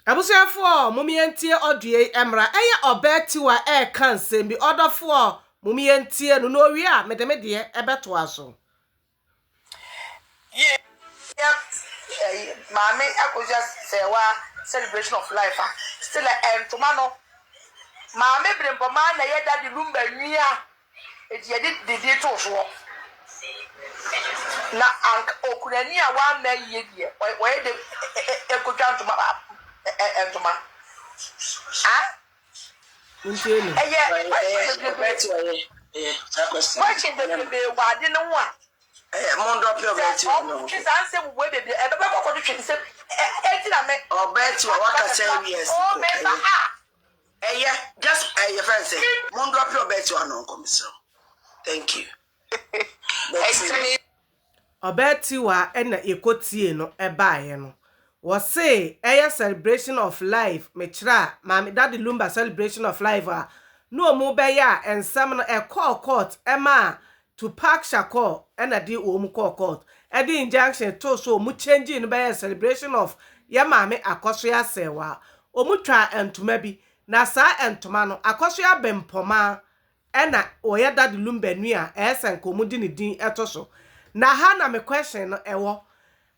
Abusuafoɔ, mom yɛntie audio yi mmra. Ɛyɛ ɔbaa tiwa ɛreka nsɛm bi. Ɔdɔfoɔ, mom yɛntie no na owie a, mede me deɛ ɛbɛtoa so. Yɛ maame Akosua Serwaa celebration of life a still ntoma no maame Brempɔmaa na ɛyɛ Daddy Lumba nua enti yɛde dede too soɔ na anka okunani a wamma ayie deɛ ɔyɛ de ɛkɔtwa ntoma ntoma ah Montie no. Ɛyɛ question bebrebe question bebrebe wɔ ade no ho a sɛ ɔmo twetwe saa nsɛm wei bebree ɛbɛbɛ kɔkɔ twetwe nsɛm eti na me. Ɔbɛ ti wa wakasa awie ɛsi kɔ ɛyɛ ɛyɛ just ɛyɛ fɛn sɛ mo ndrɔpe ɔbɛ ti wa no nkɔ mesrɛ thank you. Bɛti. Ɔbaa Tiwa na yɛkɔtiee no baeɛ no, wɔse ɛyɛ celebration of life, mekyerɛ a, Maame Daddy Lumba celebration of life a na wɔn rebɛyɛ a nsɛm no ɛkɔɔ court ɛmaa Tupac Shakur na de wɔn kɔɔ court ɛde injunction too so wɔn changee no bɛyɛɛ celebration of yɛ maame Akɔsoɛ Asɛɛwaa. Wɔn twaa ntoma bi, na saa ntoma no Akɔsoɛ Abempɔmaa Ɛna ɔyɛ Daddy Lumba nua a ɛyɛ sɛ nka ɔmo de ne din to so. Na ha na me question no ɛwɔ.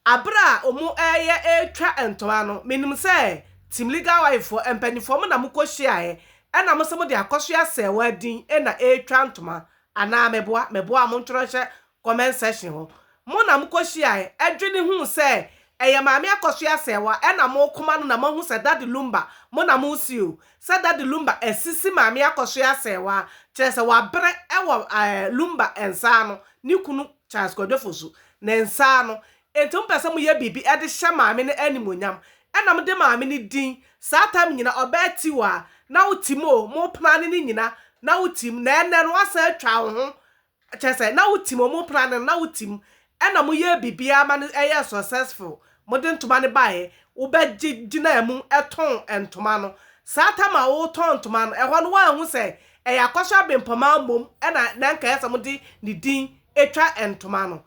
Abere a ɔmo ɛɛyɛ ɛɛtwa ntoma no, menim sɛ Team Legal Wife foɔ mpaninfoɔ mo na mo kɔ hyiaeɛ ɛna mo se mo de Akɔsoa Sɛɛwaa din ɛna ɛɛtwa ntoma anaa meboa? Meboa a montwerɛ nhyɛ comment section hɔ. Mo na mo kɔ hyiaeɛ ɛdwene huu sɛ ɛyɛ Maame Akɔsoa Sɛɛwaa ɛna mo koma no na moahu sɛ Daddy Lumba mo na mo si o. Sɛ Daddy Lumba asisi Maame Akɔsoɛ asɛewa, kyerɛ sɛ wabrɛ wɔ ɛɛ Lumba nsa ano, ne kunu Charles Kwadwo Fosu ne nsa ano, enti mopɛ sɛ moyɛ biribi de hyɛ maame no animuonyam, ɛna mode maame no din, saa time nyina ɔbaa Tiwa na wo tim o, mo plane no nyina na wo tim, na ɛnɛ no wasan atwa wo ho Kyerɛ sɛ na wo team ɔmo plan no na wo team ɛna mo yɛɛ biribiara ma no ɛyɛɛ successful mo de ntoma no baeɛ wo bɛ gye gyinaa mu ɛtɔn ntoma no saa time a wo tɔn ntoma no ɛhɔ no woanhu sɛ ɛyɛ Akɔso Abempɔmaa mmom ɛna na nka ɛyɛ sɛ mo de ne din ɛtwa ntoma no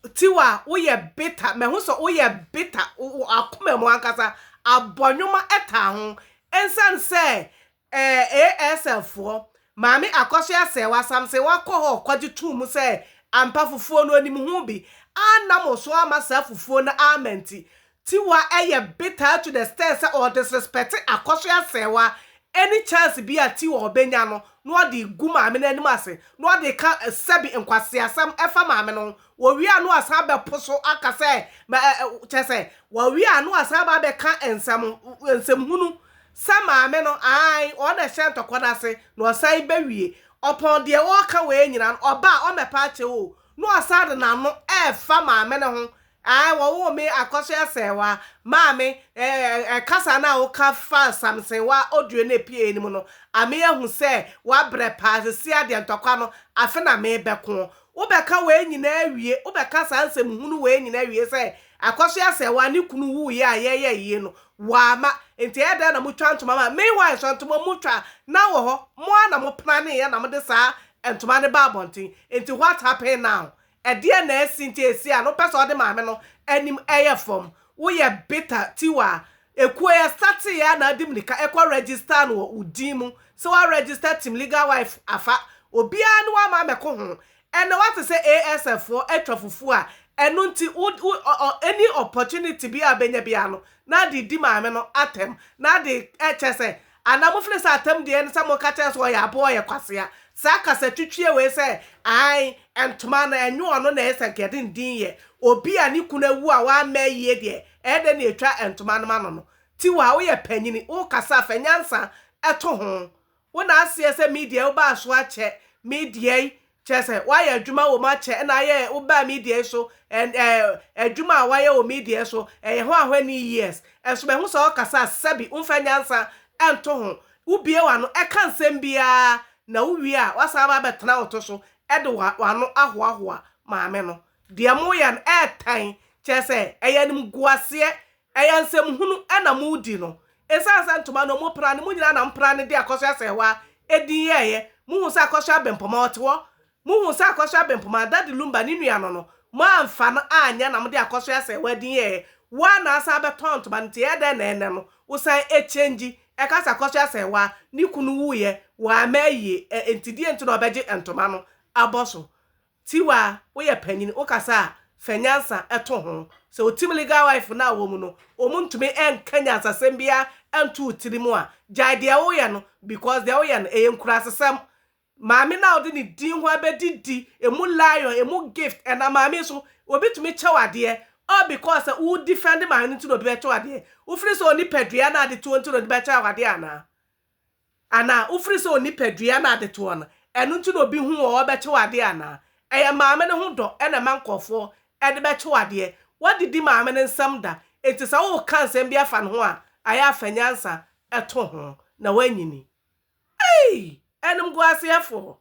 Tiwa wo yɛ bitter mahu sɛ wo yɛ bitter wo akoma mu ankasa abɔnwoma ɛtaa ho ɛnsan sɛ Ɛɛ ASL foɔ, Maame Akɔsoɛ Asɛɛwa Samson wakɔ hɔ kɔgye too mu sɛ ampa fufuo no onim ho bi, anna mo so amma saa fufuo no amma nti, Tiwa yɛ bitter to the extent sɛ ɔdisrespect Akɔsoɛ Asɛɛwa, any chance bi a Tiwa ɔbɛnya no na ɔde gu maame no anim ase na ɔde ka sɛbi nkwaseasɛm ɛfa maame no ho, wɔwie a na wasan abɛpo so aka sɛ, kyerɛ sɛ wɔwie a na wasan aba abɛka nsɛm nsɛmhunu Sɛ maame no, aane, ɔno na ɛhyɛ ntɔkwa no ase, na ɔsan bɛwie. Ɔpɔn deɛ ɔreka wei nyinaa no, ɔba a, ɔmmɛpa akyɛw o, na ɔsan de n'ano refa maame no ho, aane, wɔwoo me Akɔsoɛ Asɛɛwa, maame, eh, eh, kasa no a woka faa Samson wa audio no a ɛpueeɛ no mu no, ame ahu sɛ woabrɛ paa, seesei ara deɛ ntɔkwa no, afe na merebɛko. Wobɛka wei nyinaa awie, wobɛka saa nsɛmhunu wei nyinaa awie sɛ Akɔsoɛ Asɛɛwa ne kunu wuiɛ a yɛyɛɛ yie no, Wamma. Enti ɛyɛ dɛn na motwa ntoma ma? Meanwhile nso ntoma motwa na wɔ hɔ. Mo ara na mo planeeɛ na mode saa ntoma no baa abɔnten. Enti what happen now? Ɛdeɛn na asi nti ɛsi a na wopɛ sɛ ɔde maame no anim yɛ fam? Woyɛ bitter Tiwa. Ekuo yɛ starteeɛ a na ade mirika kɔ register no wɔ wo din mu sɛ wa register team legal wife afa. Obiara ne wo ama amɛko ho. Ɛnɛ woate sɛ ASF foɔ atwa fufuo a ɛno nti wo wo ɔ ɔ any opportunity biara a wobɛnya biara no na ade redi maame no atɛm na ade kyerɛ sɛ anaa mo feel sɛ atɛm deɛ ne sɛ moka kyerɛ no sɛ ɔyɛ aboa ɔyɛ kwasea saa kasa twitwie wei sɛ ae ntoma no ɛnyɛ ɔno na ɛyɛ sɛ nka yɛde ne din yɛ obi a ne kunu awu a wamma ayie deɛ ɛyɛ dɛn na yɛtwa ntoma no ma no no Tiwa woyɛ panyini wokasa a fa nyansa to ho Wo na aseɛ sɛ media yi wobaa so akyɛ media yi kyerɛ sɛ woayɛ adwuma wɔ mu akyɛ ɛna ayɛ wobaa media yi so ɛn ɛɛ adwuma a woayɛ wɔ media yi so ɛyɛ ho ahwɛ years ɛnso mahu sɛ ɔkasa a sɛbi womfa nyansa ɛnto ho wobue w'ano ɛka nsɛm biara na wowie a woasan aba abɛtena wo to so ɛde w'ano ahoahoa maame no deɛ moyɛ no ɛɛtan kyerɛ sɛ ɛyɛ animguaseɛ Ɛyɛ nsɛm hunu na mo di no. Esiane sɛ ntoma no mo pra no, mo nyinaa na mo pra no de Akɔsoɛ Asɛɛwa edin yɛɛyɛ. Mo hu sɛ Akɔsoɛ Abempoma ɔte hɔ. Mo hu sɛ Akɔsoɛ Abempoma, Daddy Lumba ne nua no no, mo amfa no anyɛ na mo de Akɔsoɛ Asɛɛwa din yɛɛyɛ. Wo ara na asan abɛtɔn ntoma no nti ɛyɛ dɛn na ɛnnɛ no Wosan change ɛka sɛ Akɔso Asɛnwa ne kunu wuiɛ wamma ayie ɛ enti deɛ nti na ɔbɛgye ntoma no abɔ so. Tiwa woyɛ panyini wokasa a fa nyansa to ho. Sɛ wo team legal wife no a wɔ mu no wɔn ntumi nka nyansasɛm biara nto wo tiri mu a gyae deɛ woyɛ no because deɛ woyɛ no ɛyɛ nkurasesɛm. Maame no a wode ne din ho abɛdidi, emu lion, emu gift, ɛnam maame yi so, obi tumi kyɛ wo adeɛ, all because sɛ wo defend maame no nti na obi bɛkyɛ wo adeɛ. Wofiri sɛ onipadua no ade toɔ nti na ɔde bɛkyɛ wo adeɛ anaa? Anaa wofiri sɛ onipadua no ade toɔ no, ɛno nti na obi hu wɔ ɔbɛkyɛ wo adeɛ anaa? Ɛyɛ maame no ho dɔ ɛna ɛma nkurɔfoɔ ɛde bɛkyɛ wo adeɛ. Woadidi maame no nsam da, enti sɛ woreka nsɛm bi afa ne ho a, ayɛ a fa nyansa to ho na woanyini. Ei! Animguaseɛfoɔ!